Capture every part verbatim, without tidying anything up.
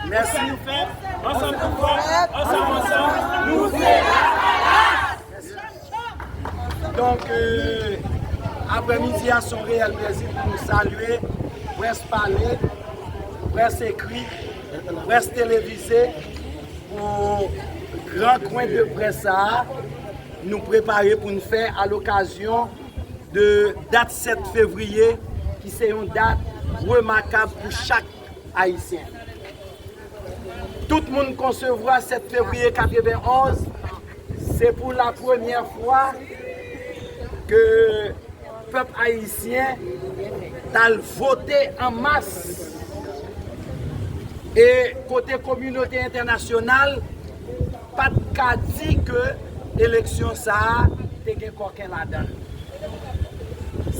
Mèsi. Ansanm pou fòs, ansanm, ansanm, nou se Lavalas! Donk, euh, aprèmidi a, se yon reyèl plezi pou nou salye près pale, près ekri, près televize, pou gran kwen de près sa a, nou prepare pou n fè a lokazyon de dat sèt fevriye, ki se yon dat remakab pou chak Ayisyen. Tout moun konsevwa sèt fevriye katrevenn onz, se pou la premyè fwa ke pèp ayisyen t al vote an mas, e kote kominote entènasyonal pa t ka di ke eleksyon sa a te gen kòken ladan l.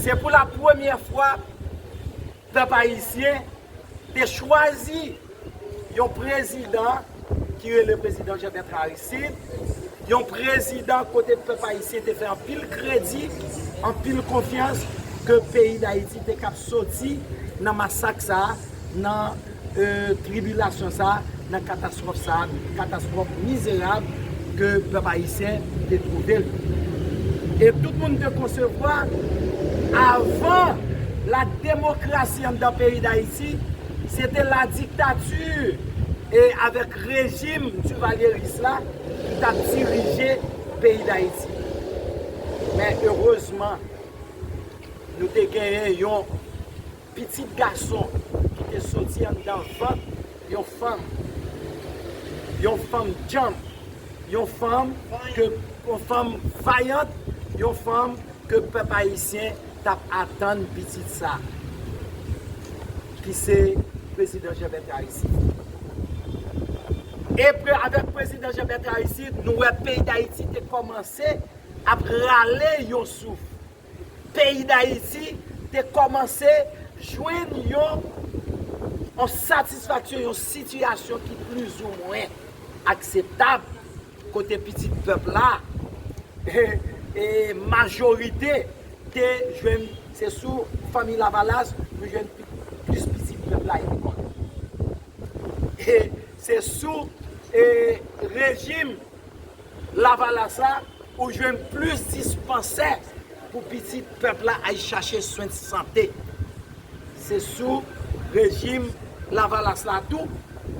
Se pou la premyè fwa pèp ayisyen te chwazi yon prezidan ki rele prezidan Jean Bertrand Aristide, yon prezidan kote pèp ayisyen te fè anpil kredi, anpil konfyans ke peyi Dayiti te kab soti nan masak sa a, nan, euh, tribilasyon sa a, nan katastwòf sa a, katastwòf mizerab ke pèp ayisyen te twouve l. E tout moun te konsevwa, avan la demokrasi anndan peyi Dayiti, se te la diktati e avèk rejim divalyeris la ki t ap dirije peyi Dayiti. Men erezman, nou te genyen yon pitit gason ki te soti anndan vant yon fanm, yon fanm djanm, yon fanm ke, yon fanm vayant, yon fanm ke pèp ayisyen t ap atann pitit sa, ki se prezidan Jean Bertrand Aristide. E pre-, avèk prezidan Jean Bertrand Aristide, nou wè peyi Dayiti te kòmanse ap rale yon souf. Peyi Dayiti te kòmanse jwenn yon, yon satisfaksyon, yon sitiyasyon ki plizoumwen akseptab, kote pitit pèp la, e, e majorite te jwenn, se sou fanmi Lavalas nou jwenn pi-, plis pitit pèp la lekòl. E se sou, e, rejim Lavalas la ou jwenn plis dispansè pou pitit pèp la al chache swen sante. Se sou rejim Lavalas la tou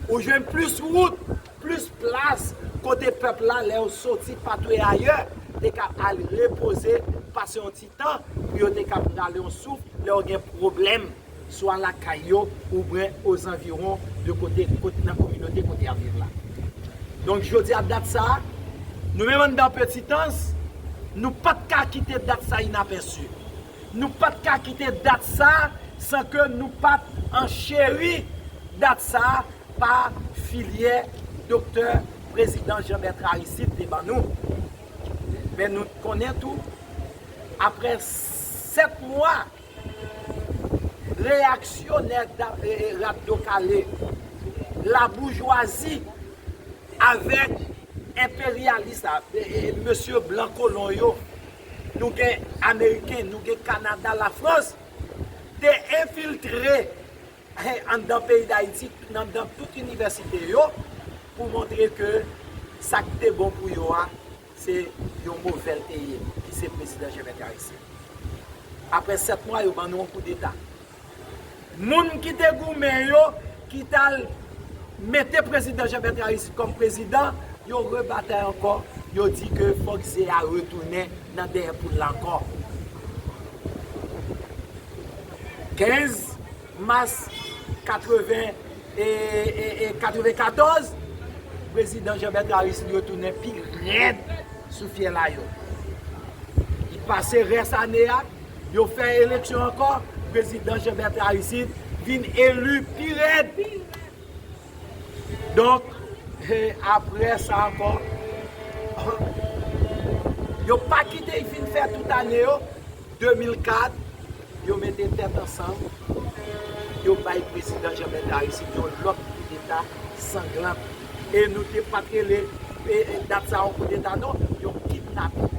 ou jwenn plis wout, plis plas kote pèp la, lè yo soti patwouye ayè, te ka al repoze, pase yon ti tan pou yo te ka prale yon souf lè yo gen pwoblèm, swa lakay yo oubyen ozanviwon de kote, kote nan kominote kote y ap viv la. Donk, jodi a, dat sa a, nou menm anndan Petitans, nou pa t ka kite dat sa inapèsi. Nou pa t ka kite dat sa a san ke nou pa t ancheri dat sa a pa filyè Doktè Prezidan Jean Bertrand Aristide te ban nou. Men nou konnen tou, apre sèt mwa reyaksyonè da-, e, e, rat do kale, laboujwazi avèk enperyalis la, e, e, mesye blan kolon yo, nou gen Ameriken, nou gen Kanada, Lafrans, te enfiltre anndan peyi Dayiti, anndan tout inivèsite yo, pou montre ke sa k te bon pou yo a, se yon movè l te ye, ki se prezidan Jean Bertrand Aristide. Apre sèt mwa, yo ban nou yon koudeta. Moun ki te goumen yo, ki t al mete prezidan Jean Bertrand Aristide kòm prezidan, yo rebatay ankò, yo di ke fòk ze a retounen nan dèyè poul la ankò. Kenz mas katreven, e, e, e, katrevenkatòz, prezidan Jean Bertrand Aristide retounen pi rèd sou fyèl a yo. Li pase rès ane a, yo fè eleksyon ankò, prezidan Jean Bertrand Aristide vin eli pi rèd. Donk, e, apre sa ankò, yo pa kite l fin fè tout ane yo, de mil kat, yo mete tèt ansanm, yo bay prezidan Jean Bertrand Aristide yon lòt koudeta sanglan. E nou te pa t rele, e, e, dat sa yon koudeta non, yon kidnaping.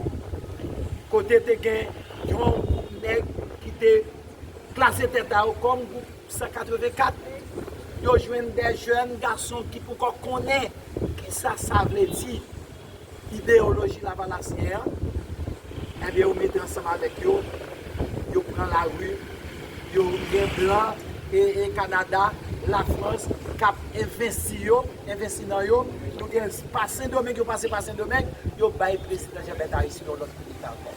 Kote te gen yon gwoup nèg ki te klase tèt a yo kòm gwoup san katrevenkat. yo jwenn de jèn gason ki poko konnen kisa sa vle di ideyoloji lavalasyen an, ebyen, yo mete ansanm avèk yo, yo pran lari, yo gen blan e, e Kanada, Lafrans k ap envesti yo, envesti nan yo. Nou gen pa Sendomeng, yo pase pa Sendomeng, yo bay prezidan Jean Berthe Aristide yon lòt koudeta ankò.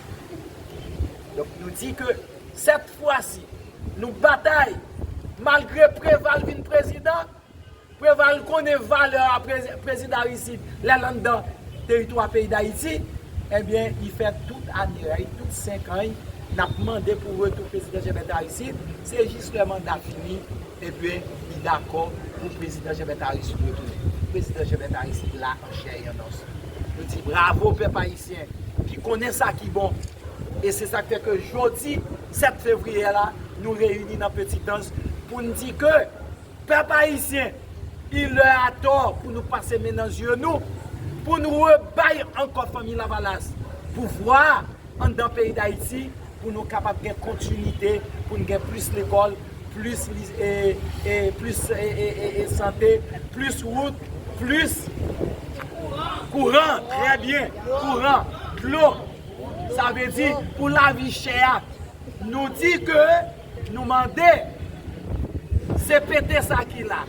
Donk, nou di ke sèt fwa si, nou batay, malgre Preval vin prezidan, Preval konnen valè a prezi- prezidan Aristide lè l anndan teritwa peyi Dayiti, ebyen, li fè tout ane, tout senk an, n ap mande pou retou prezidan Jean Berthe Aristide, se jis lè manda fini, ebyen, li dakò pou prezidan Jean Berthe Aristide retounen. Prezidan Jean Berthe Aristide la an chè e an os. Nou di bravo pèp ayisyen ki konnen sa ki bon. E se sa k fè ke jodi, sèt fevriye la, nou reyini nan Petitans pou n di ke pèp ayisyen, il è à tò pou nou pase men nan zye nou, pou nou rebay ankò fanmi Lavalas pouvwa anndan peyi Dayiti, pou nou kapab gen kontinite, pou n gen plis lekòl, plis li- e, e, plis e, e, e, e sante, plis wout, plis kouran, trè byen, kouran, dlo. Sa vle di, pou lavi chè a, nou di ke nou mande C P T sa ki la,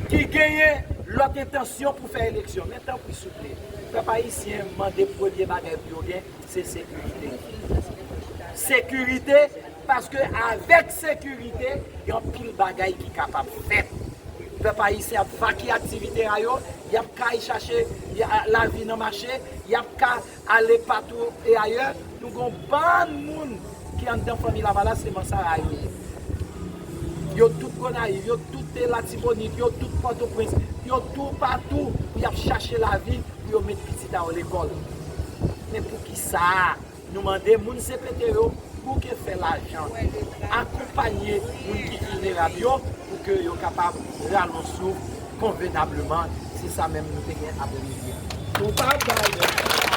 ki genyen lòt entansyon pou fè eleksyon. Men tanpri souple, pèp ayisyen mande premye bagay pou yo gen, se sekirite. Sekirite, paske avèk sekirite, gen anpil bagay ki kapab fèt. Pèp ayisyen ap vakye aktivite a yo, y ap kay chache y a- lavi nan mache, y ap ka ale patou e ayè. Nou gen yon bann moun ki anndan fanmi Lavalas, se Mansara yo ye. Yo tout Gonayiv, yo tout Latibonit, yo tout Pòtoprens, yo toupatou, y ap chache lavi pou yo met pitit a yo lekòl. Men poukisa nou mande moun C P T yo bouke fè lajan, akonpanye moun ki vilnerab yo pou ke yo kapab rale yon souf konvenableman. Se sa menm nou te gen apre midi a. Nou pa bay